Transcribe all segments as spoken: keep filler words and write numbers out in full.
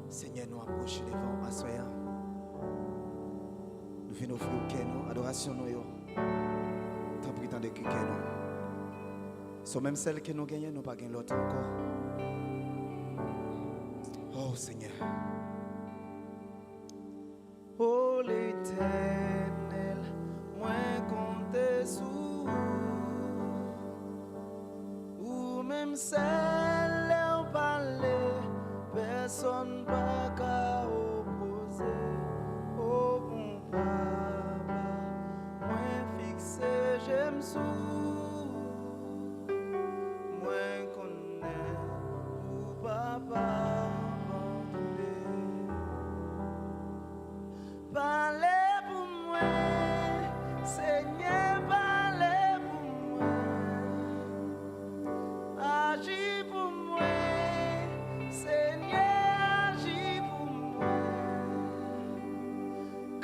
Senyè, nou apwoche devan w aswè a. Nou vin ofri w kè nou, adorasyon nou yo. Tanpri, tande kri kè nou. Se w menm sèl ke nou genyen, nou pa gen lòt ankò. O Senyè. O Letènèl, mwen konte sou ou. Ou menm sèl lè w pale, pèsonn pa ka opoze. O bon Papa, mwen fikse je m sou ou. Mwen konnen ou pa abandone. Pale pou mwen, Senyè, pale pou mwen. Aji pou mwen, Senyè, aji pou mwen.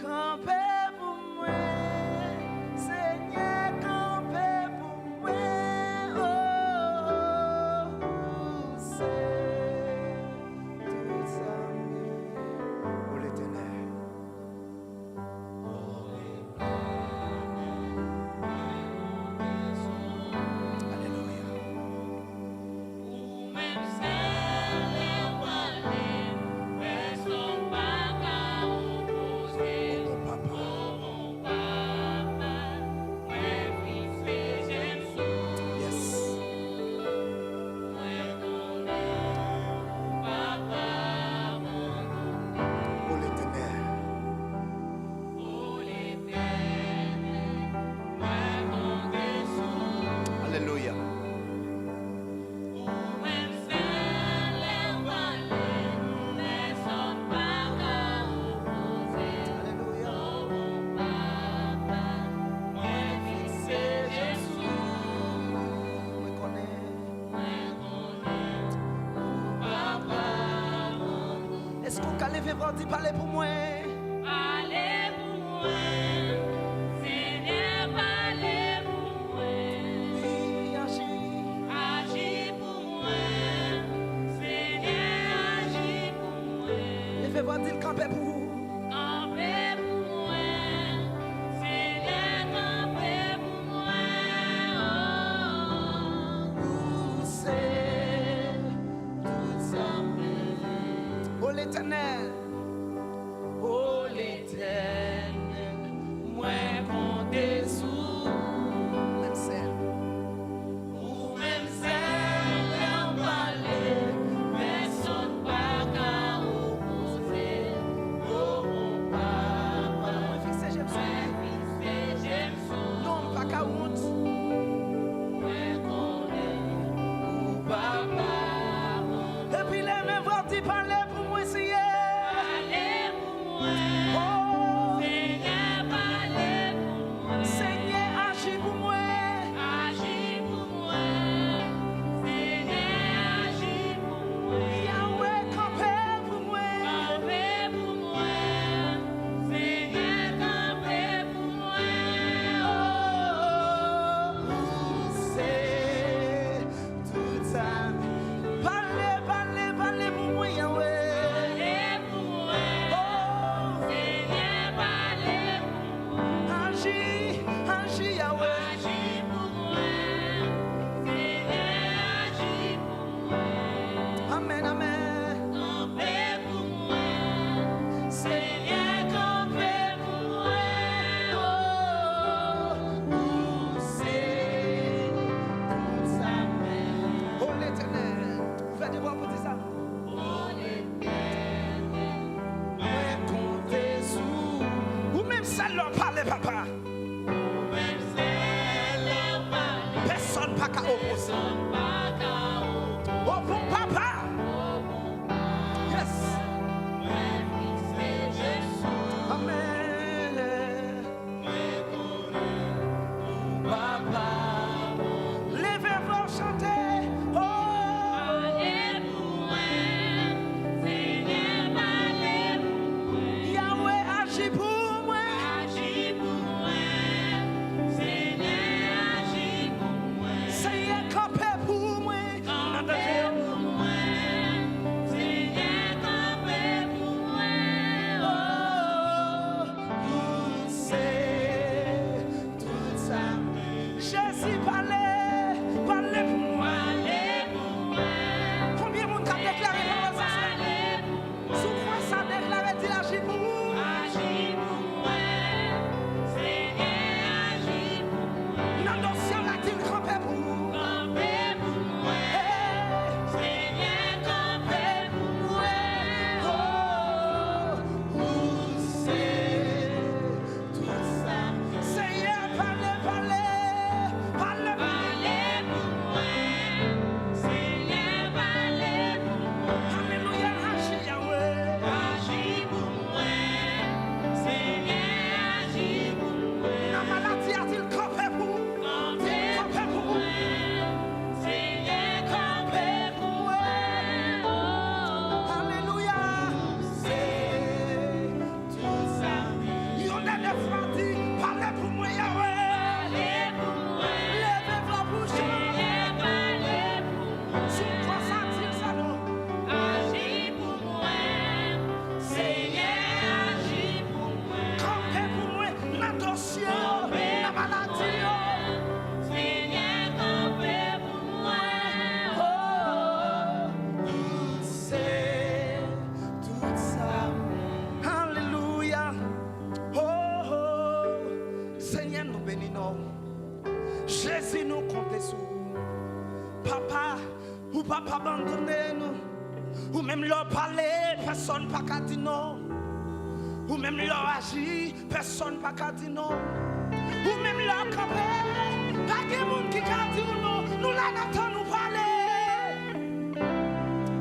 Kanpe pou mwen, Senyè, kanpe pou mwen. O, ou se tout sa m gen. O Letènèl. Alelouya. Ou menm sèl lè w pale, pèsonn pa ka opoze. O bon Papa. O bon Papa, mwen fikse je m sou ou. Yes. Mwen konnen ou pa ka abandone. O Letènèl. O Letènèl, mwen konte sou ou. Alelouya. Ou menm sèl lè w pale, pèsonn pa ka opoze. Alelouya. O bon Papa, mwen fikse je m sou ou. Mwen konnen. Mwen konnen ou pa abandone. Èske w ka leve vwa w di, pale pou mwen? Pale pou mwen. Senyè, pale pou mwen. Wi, aji. Aji pou mwen. Senyè, aji pou mwen. Leve vwa w di l kanpe pou ou. Kanpe pou mwen. Senyè, kanpe pou mwen. O, ou se tout sa m bezwen. O Letènèl. O Letènèl, mwen konte sou ou. Ou menm sèl. Ou menm sèl lè w pale, pèsonn pa ka opoze. O bon Papa, mwen fikse je m sou ou. Mwen fikse je m sou ou. Non m pa ka wont. Mwen konnen ou pa ka wont. Epi leve vwa w di, pale pou mwen, Senyè. Pale pou mwen. Oh. Senyè, pale pou mwen. Senyè, aji pou mwen. Aji pou mwen. Senyè, aji pou mwen. Yahweh, kanpe pou mwen. Kanpe pou mwen. Senyè, kanpe pou mwen. Oh, ou se tout sa. Pale, pale, pale pou mwen, Yahweh. Pale pou mwen. Oh. Senyè, pale pou mwen. Aji, aji, Yahweh. Aji pou mwen. Senyè, aji pou mwen. Amèn, amèn. Kanpe pou mwen. Senyè, kanpe pou mwen. Oh, ou se tout sa m bezwen. Oh, Letènèl, ouvè de bra pou di sa. Oh, Letènèl, mwen konte sou ou. Ou menm sèl lè w pale, papa. Ou menm sèl lè w pale. Pèsonn pa ka opoze. Pèsonn pa ka opoze. O bon papa. O bon papa. Yes. Mwen fikse je m sou ou. Amèn. Mwen konnen ou pa ka abandone. Leve vwa w chante. Oh. Pale pou mwen. Papa, abandone nou. Ou menm lè w pale, pèsonn pa ka di non. Ou menm lè w aji, pèsonn pa ka di non. Ou menm lè w kanpe, pa gen moun ki ka di w non. Nou la, n ap tann ou pale.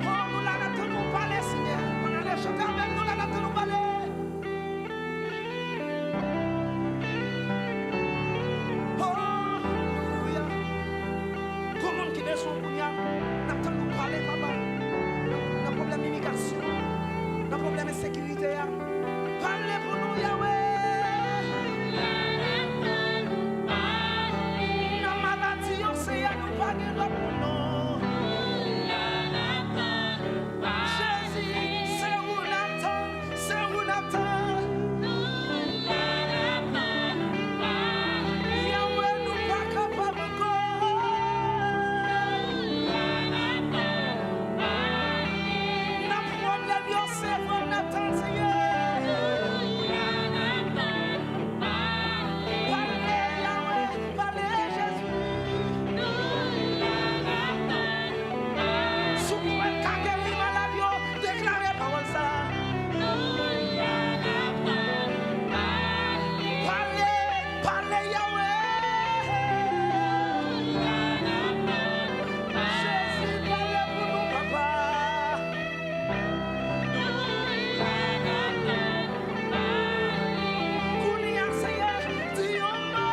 Oh, nou la, n ap tann ou pale, Senyè. Ann ale chante avè m, nou la, n ap tann ou pale. Oh, alelouya. Gon moun ki bezwen w kounye a, n ap tann ou pale, papa. Nan, nan pwoblèm imigrasyon, nan pwoblèm ensekirite a. Pale pou nou, Yahweh. Nan maladi yo, Senyè, nou pa gen lòt moun, non. Jezi, se ou n ap tann, se ou n ap tann. Yahweh, nou pa kapab ankò. Nan pwoblèm yo, se ou n ap tann, Senyè. Pale, Yahweh, pale, Jezi. Si w kwè l ka geri malad yo, deklare pawòl sa a. Pale, pale, Yahweh. Jezi, pale pou nou, papa. Kounye a, Senyè, di yon mo.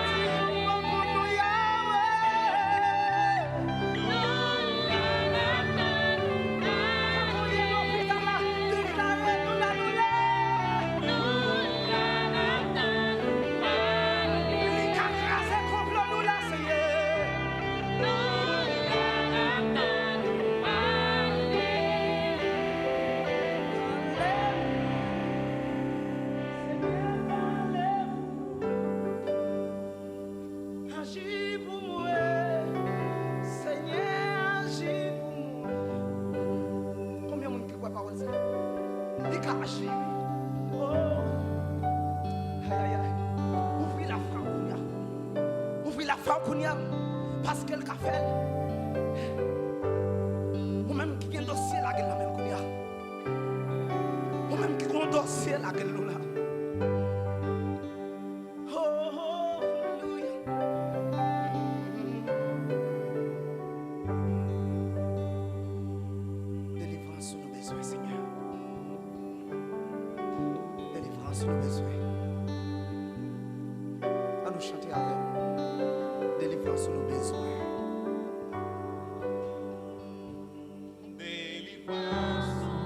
Di yon mo pou nou, Yahweh. Ou ye lopital la, deklare nou la, nou la. Li ka kraze konplo nou la, Senyè. Aji pou mwen, Senyè, aji pou mwen. Konbyen moun ki kwè pawòl sa? Li ka aji, wi. Oh. Ay, ay, ay. Ouvri lafwa w kounye a. Ouvri lafwa w kounye a. Paske l ka fè l. Ou menm ki gen dosye, lage l nan men l kounye a. Ou menm ki gen yon dosye, lage l nou la. Oh, alelouya. Delivrans ou nou bezwen, Senyè. Delivrans ou nou bezwen. An nou chante avè m. Delivrans ou nou bezwen. Delivrans ou.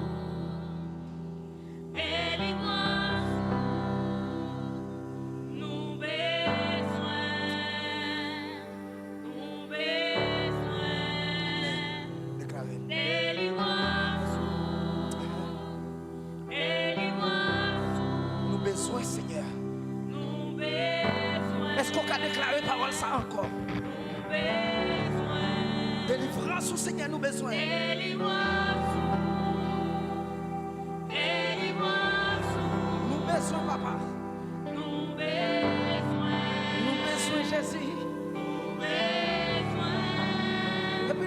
Delivrans ou nou bezwen. Nou bezwen. Deklare. Delivrans ou. Delivrans ou. Nou bezwen, Senyè. Nou bezwen. Èske w ka deklare pawòl sa ankò? Nou bezwen. Delivrans ou, Senyè, nou bezwen. Delivrans ou. Delivrans ou. Nou bezwen, papa. Nou bezwen. Nou bezwen Jezi. Nou bezwen. Epi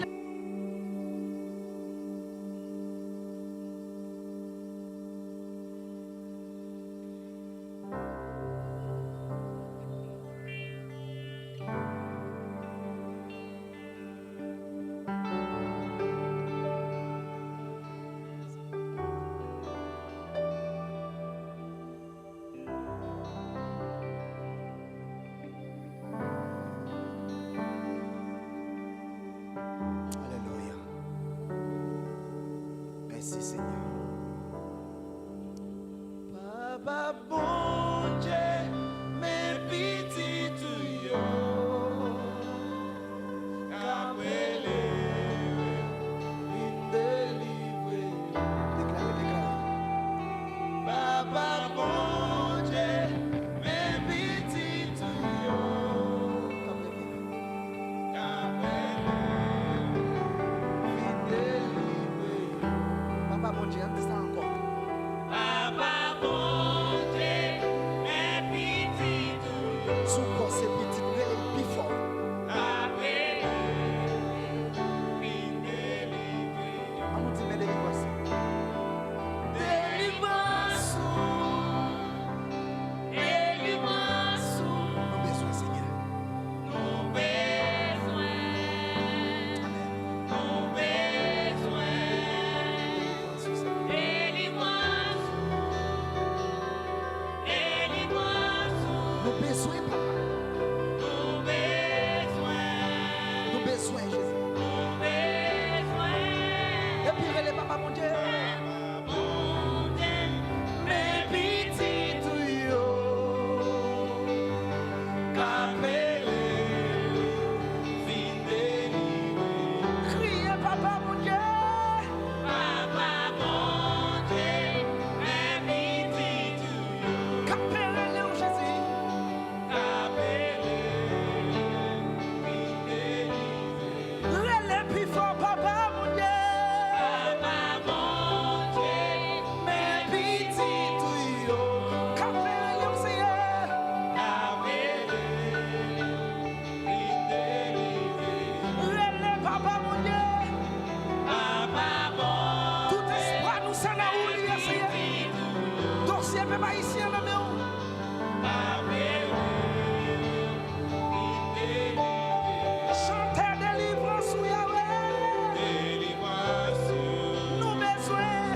Alelouya. Mèsi, Senyè. Papa Bondye, men pitit ou yo k ap rele, vin delivre. Deklare, deklare. Papa Bondye, men pitit ou yo k ap rele, k ap rele, vin delivre. Papa Bondye, Delivrans ou. Delivrans ou. Delivrans ou. Nou bezwen, Senyè. Nou bezwen. Amèn. Nou bezwen. Delivrans ou, Senyè. Delivrans ou. Delivrans ou. Nou bezwen, papa. Nou bezwen. Nou bezwen, Jezi. Nou bezwen. Epi rele papa Bondye. Papa Bondye, men pitit ou yo k ap rele vin delivre. Kriye papa Bondye. Papa Bondye, men pitit ou yo. K ap rele w, Jezi. K ap rele, vin delivre. Rele pi fò, papa Bondye. Papa Bondye, men pitit ou yo. K ap rele w, Senyè. K ap rele, vin delivre. Rele papa Bondye. Papa Bondye. Tout espwa nou se nan ou li ye, Senyè. Dosye pèp ayisyen an nan men w. Chante delivrans ou, Yahweh. Delivrans ou. Nou bezwen.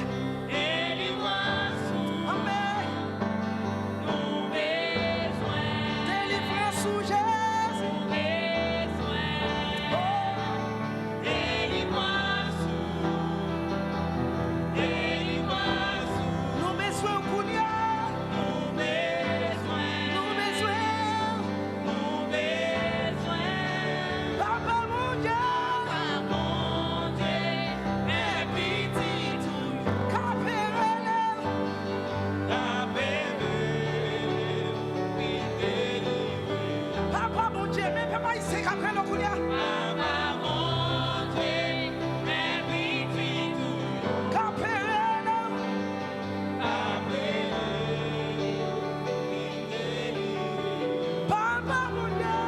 Delivrans ou. Amèn. Nou bezwen. Delivrans ou, Jezi. Nou bezwen. Oh. Delivrans ou. Delivrans ou. Nou bezwen w kounye a. Nou bezwen. Nou bezwen. Nou bezwen. Papa Bondye. Papa Bondye. Men pitit ou. K ap rele. K ap rele. Vin delivre. Papa Bondye, men pèp ayisyen k ap rele w kounye a. Papa Bondye, men pitit ou yo. K ap rele. K ap rele, vin delivre. Papa Bondye.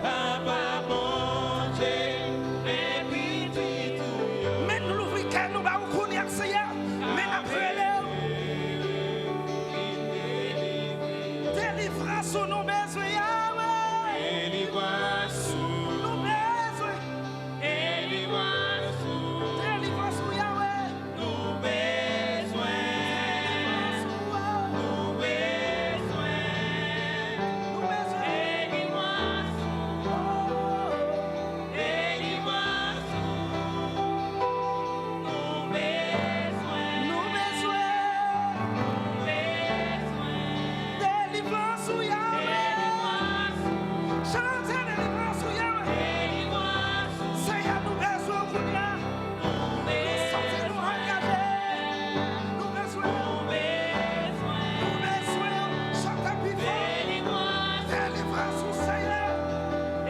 Papa Bondye, men pitit ou yo. Men nou louvri kè nou ba ou kounye a, Senyè. Men n ap rele w. Delivrans ou nou bezwen, Yahweh. Delivrans ou. Nou bezwen. Delivrans ou. Delivrans ou, Yahweh. Nou bezwen. Delivrans ou, oh. Nou bezwen. Nou bezwen. Delivrans ou. Oh. Delivrans ou. Nou bezwen. Nou bezwen. Nou bezwen. Delivrans ou, Yahweh. Delivrans ou. Chante delivrans ou, Yahweh. Delivrans ou. Senyè, nou bezwen w kounye a. Nou bezwen. Nou santi nou angaje. Nou bezwen. Nou bezwen. Nou bezwen. Chante pi fò. Delivrans. Delivrans ou, Senyè.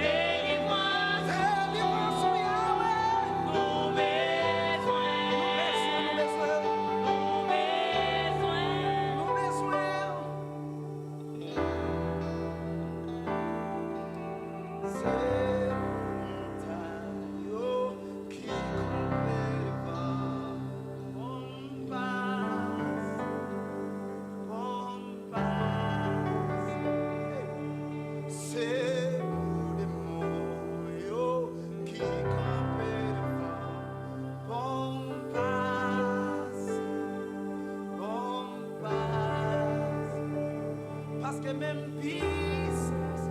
Delivrans. Delivrans ou, Yahweh. Nou bezwen. Nou bezwen, nou bezwen. Nou bezwen. Nou bezwen. Se pou montay yo ki kanpe devan. Ban m pase, ban m pase. Se pou demon yo ki kanpe devan. Ban m pase, ban m pase. Paske menm pisans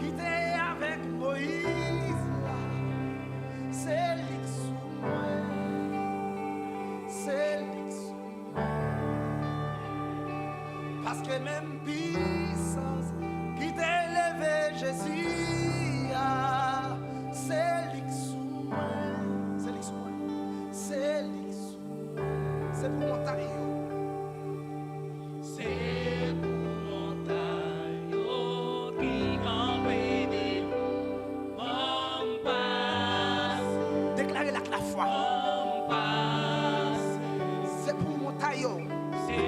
ki te avèk Moyiz la, se li k sou mwen. Se li k sou mwen. Paske menm pisans ki te leve Jezi a, se li k sou mwen. Se li k sou mwen. Se li k sou mwen. Se pou montay yo. Se pou montay yo ki kanpe devan. Ban m pase. Deklare l ak lafwa. Ban m pase. Se pou montay yo. Se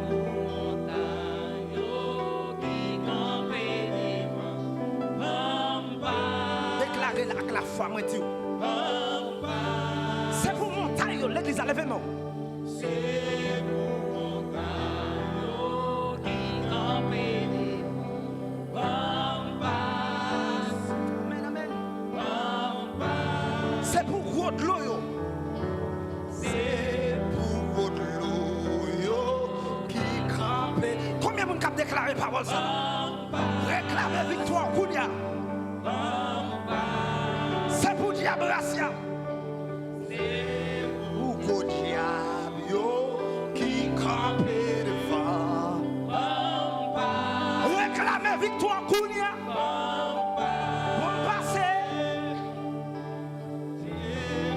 pou montay yo ki kanpe devan. Ban m pase. Deklare l ak lafwa, mwen di w. Ban m pase. Se pou montay yo, let Sa, leve men w. Se pou montayn yo ki kanpe devan ban m pase. Amèn, amèn. Ban m pase. Se pou gwo dlo yo. Se pou gwo dlo yo ki kanpe. Konbyen moun k ap deklare pawòl sa? Ban m pase. Reklame viktwa w kounye a. Ban m pase. Se pou dyab ras y ap. Se pou gwo dyab yo ki kanpe devan. Reklame viktwa kounye a. Ban m pase. Se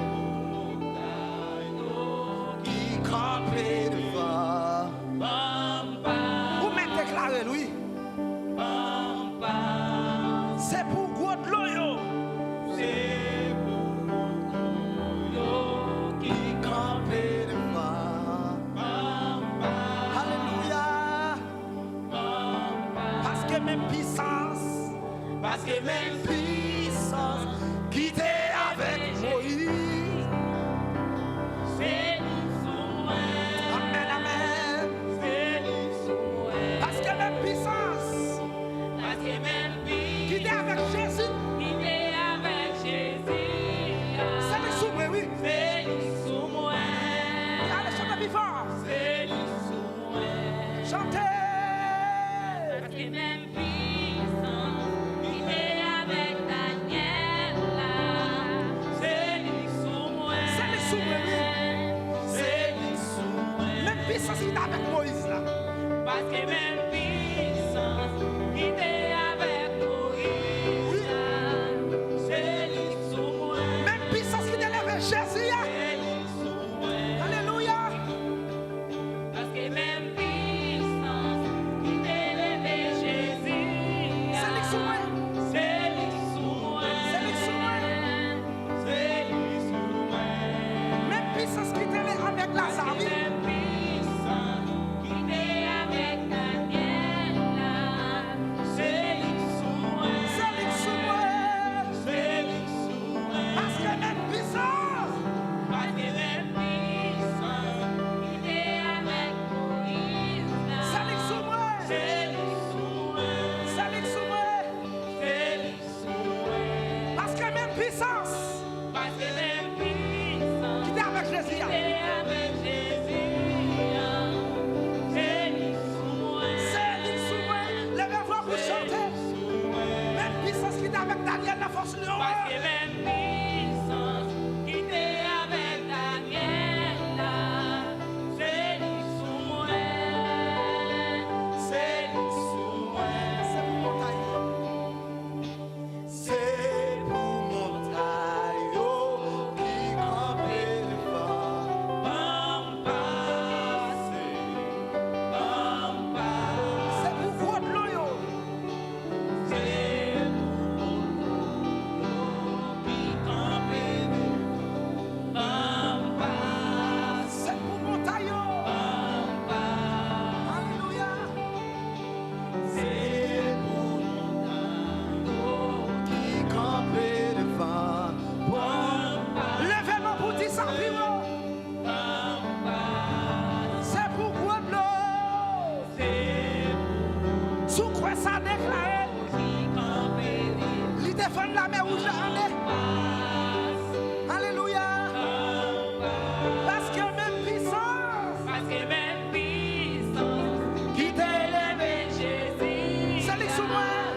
pou montayn yo ki kanpe devan. Ou mèt deklare l, wi. Se pou gwo dlo yo. Se pou gwo dlo yo ki kanpe devan. Alelouya. Paske menm pisans. Paske menm pisans ki te avèk Moyiz. Se li sou mwen. Amèn, amèn. Se li sou mwen. Paske menm pisans. Paske menm pisans. Ki te avèk Jezi. Ki te avèk Jezi. Se li sou mwen, wi. Se li sou mwen. Ale chante vivan. Se li sou mwen. Chante. Paske menm pisans ki te avèk Danyèl la, se li sou mwen. Se li sou mwen, wi. Se li sou mwen. Menm pisans ki te avèk Moyiz la. Paske menm pisans ki te avèk Moyiz la, se li sou mwen. Menm pisans ki te leve Jezi a. Se li sou mwen. Alelouya. Paske menm pisans ki te leve Jezi a, se li sou mwen. Se li sou mwen. Se li sou mwen. Se li sou mwen. Menm pisans ki te le avèk Laza, wi. Paske menm pisans ki te avèk Danyèl la, se li sou mwen. Se li sou mwen. Se li sou mwen. Paske menm pisans. Paske menm pisans ki te avèk Moyiz la. Se li sou mwen. Se li sou mwen. Se li sou mwen. Se li sou mwen. Paske menm pisans. Paske menm pisans. Ki te avèk Jezi a. Ki te avèk Jezi a. Se li sou mwen. Se li sou mwen. Leve vwa pou chante. Menm pisans ki te avèk Danyèl nan fòs lyon an. Paske menm pisans ki te avèk Danyèl la, se li sou mwen, se li sou mwen. Se pou montay yo. Se pou montay yo ki kanpe devan. Ban m pase, ban m pase. Se pou gwo dlo yo. Se pou gwo dlo yo ki kanpe devan. Ban m pase. Se pou montay yo. Ban m pase. Alelouya. Se pou montay yo ki kanpe devan. Ban m pase. Leve men w pou di sa pi wo. Ban m pase. Se pou gwo dlo. Si w kwè sa, deklare l. Li te fann Lamè Wouj la an de. Alelouya. Paske menm pisans. Paske menm pisans ki te leve Jezi. Se li k sou mwen.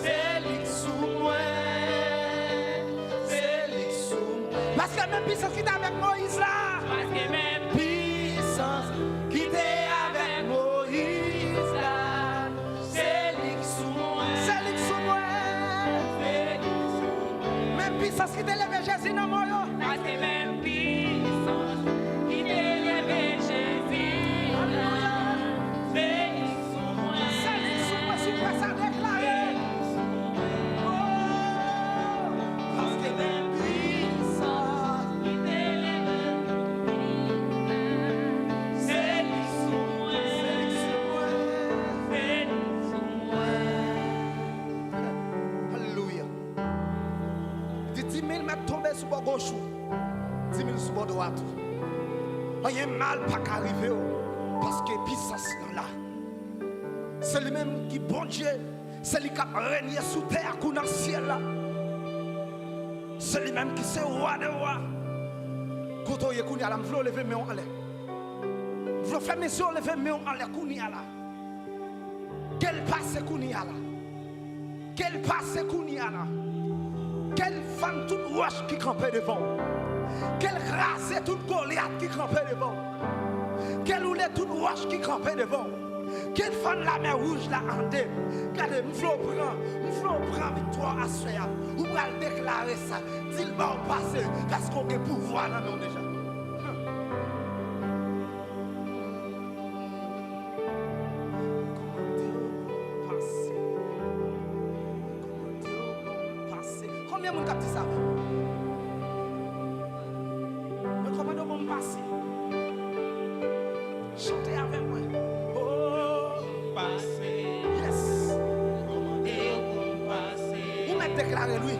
Se li k sou mwen. Se li k sou mwen. Paske menm pisans ki te avèk Moyiz la. Paske menm pisans ki te avèk Moyiz la. Se li k sou mwen. Se li k sou mwen. Se li k sou mwen. Menm pisans ki te leve Jezi nan mò yo. Paske menm pisans ki te leve Jezi la. Alelouya. Se li k sou mwen. Se li k sou mwen, si w kwè sa, deklare. Oh, paske menm pisans ki te leve. Se li k sou mwen. Se li k sou mwen. Se li k sou mwen. Alelouya. Li di, di mil mèt tonbe sou bò goch ou, di mil sou bò dwat ou. Anyen mal pa ka rive w, paske pisans lan la. Se li menm ki Bondye, se li k ap renye sou tè a kou nan syèl la. Se li menm ki se wa dè wa. Kote w ye kounye a la, m vle w leve men w anlè. M vle w fèmen zye w, leve men w anlè kounye a la. Ke l pase kounye a la. Ke l pase kounye a la. Ke l fann tout wòch ki kanpe devan w. Ke l kraze tout Golyat ki kanpe devan w. Ke l woule tout wòch ki kanpe devan w. Ke l fann lamè wouj la an de. Gade, m vle w pran, m vle w pran viktwa w aswè a. Ou pral deklare sa. Di l ba w pase, paske w gen pouvwa nan men w deja. Kòmande w ban m pase. Kòmande w ban m pase. Konbyen moun k ap di sa avè m? Mwen kòmande w ban m pase. Chante avè mwen. Oh, pase. Yes. Kòmande w ban m pase. Ou mèt deklare l, wi.